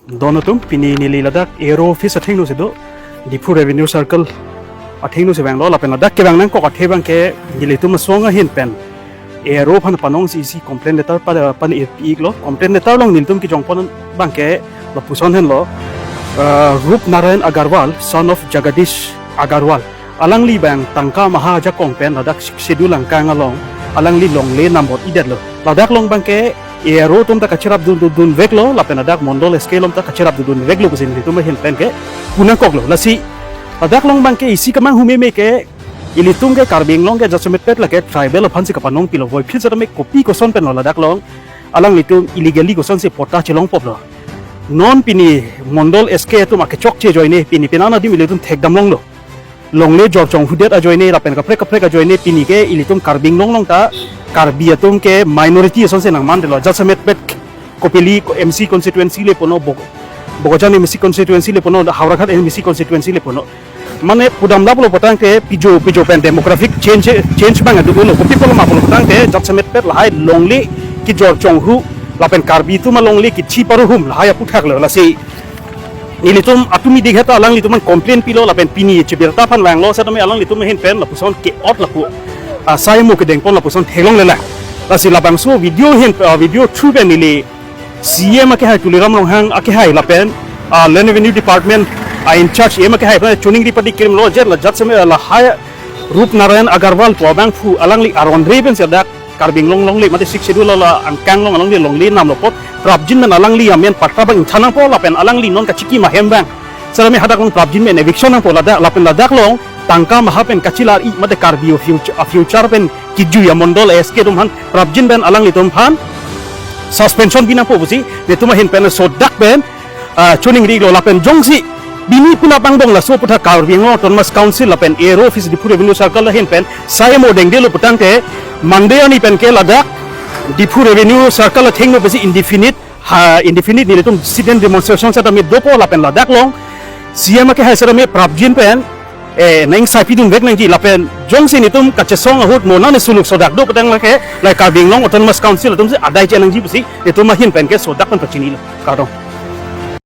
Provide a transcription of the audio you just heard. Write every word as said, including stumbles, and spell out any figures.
Don atum, pini neli ladak A R O office athengno si do, Diphu Revenue Circle athengno si vanglo, lapen ladak kevang nangkok athe abangke nelitum asong ahin pen A R O aphan panong si isi complaint letter pa pan-iklo. Complaint letter along nelitum kejongpon abangke lapuson henlo, uh, Rup Narayan Agarwal, son of Jagadish Agarwal. Alangli abang tangka maha ajakong pen ladak Sixth Schedule angkang along alangli longle namrot idetlo. Ladak along abangke A R O atum ta kacherap dun dun dun veklo, lapen ladak Mondol S K along ta kacherap dun dun veklo pusi nelitum ahin pen ke pu nangkoklo. Lasi ladak along abangke isi kemanghu meme ke, ilitum ke Karbi Anglong ke jasemet pet lake tribal aphan si kapanong pilo, voiphit setame kopi koson penlo ladak along alanglitum illegally koson si patta chelongpoplo. Non pini Mondol S K atum akechokche ajoine pini penang adim ilitum thekdam longlo. Longle jorchonghudet ajoine lapen kaprek kaprek ajoine pini ke ilitum Karbi Anglong along ta Karbi atum ke minority ason si nangmandetlo. Jasemet pet Kopili ko M C constituency le punon, Bok-, Bokajan M C constituency le punon, Howraghat M C constituency le punon. Mane pudamlaplo putangte pijo pijo pen demographic change, change abang adu lo. Kopi pulo ma pulo putangte jasemet pet lahai longle kejorchonghu lapen Karbi atum alongle kechi paruhum lahai aphuthak lo. Lasi nelitum atumi dikhe ta alanglitum an complaint pilo lapen pini chibirta aphan vanglo setame alanglitum ahin pen lapuson ke-ot lapu, ah, sai mo kedengpon lapuson theklonglelang. Lasi labangso video ahin, ah, video through pen neli C M akehai Tuliram Ronghang akehai lapen, ah, Land Revenue Department, ah, in charge M akehai pen choningri padi krimlo, jet la jasemet lahai Rup Narayan Agarwal pu abangphu alangli aron re pen si ladak Karbi Anglong longle mate Sixth Schedule la angkang along alangli longle namlo apot prapjin pen alangli amen patta abang ingthan nangpo lapen alangli non kachiki ma hem abang setame hadak along prapjin pen eviction nangpo ladak, lapen ladak along tangka maha pen kachelar-i mate Karbi afuture, afuture pen kejui amondol S K atum aphan prapjin pen alanglitum aphan suspension pi nangpo pusi nelitum ahin pen sodak pen, ah, choningrilo. Lapen jongsi pini penap angbong laso aputhak Karbi Anglong Autonomous Council lapen A R O office Diphu Revenue Circle ahin pen sai mo dengdetlo putangte Monday arni pen ke ladak Diphu Revenue Circle athengno pensi indefinite, ha, indefinite nelitum sit-in demonstration setame dopo lapen ladak along C M akehai setame prapjin pen, eh, nang sai pidun vek nangji lapen jongsi nelitum kachesong ahut mo nang suluk sodak do putang lake, lahai Karbi Anglong Autonomous Council atum si adai che nangji pusi nelitum ahin pen ke sodak pen pachinilo. Kardom.